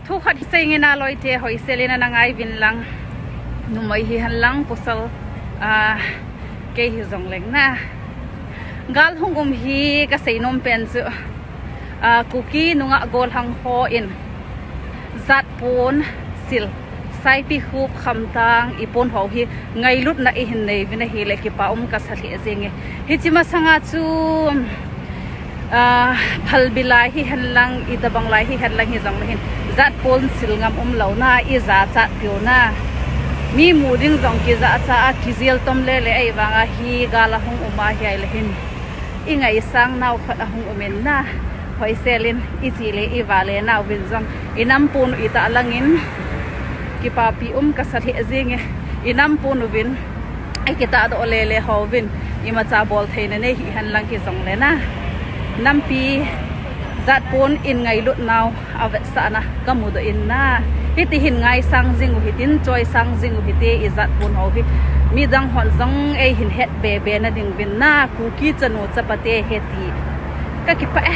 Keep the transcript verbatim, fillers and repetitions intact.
Thu khat hi seingin a loite, hoisel in ana ngai uvin lang. Numei hihen lang, pasal, ah, kei hijongleng na. Gal hung um hi kasei nom pen chu, ah, Kuki nungah gollhang hon jat pon sil, saipikhup, khamtang, ipon ho hi ngailutna ihin nei uvin ahile kipa um kasa lheh jenge. Hiche masanga chu, ah, phalbi lai hihen lang, itobang lai hihen lang hijongle hin, jat pon sil ngam umlou na, ijachat piu na. Mi mu ding jong kijachat a, kijil tom lele, ahivanga hi gal ahung um ahi ahile hin, ingaisang nau khat ahung um in na. Hoisel in iche le ivale nauvin jong, inam pon u itah langin kipapi um kasa lheh jenge. Inam pon uvin, ikitahdoh lele houvin, imacha bol theina nei hihen lang hijongle na, nampi jat pon in ngailut nau avetsahna kamudoh in na. Hiti hin ngaisang jing u hitin, choisang jing u hite, ijat pon ho hi. Midang hon jong eihin hetbe be na ding uvin na, Kuki chanu chapate hiti. Kakipah e.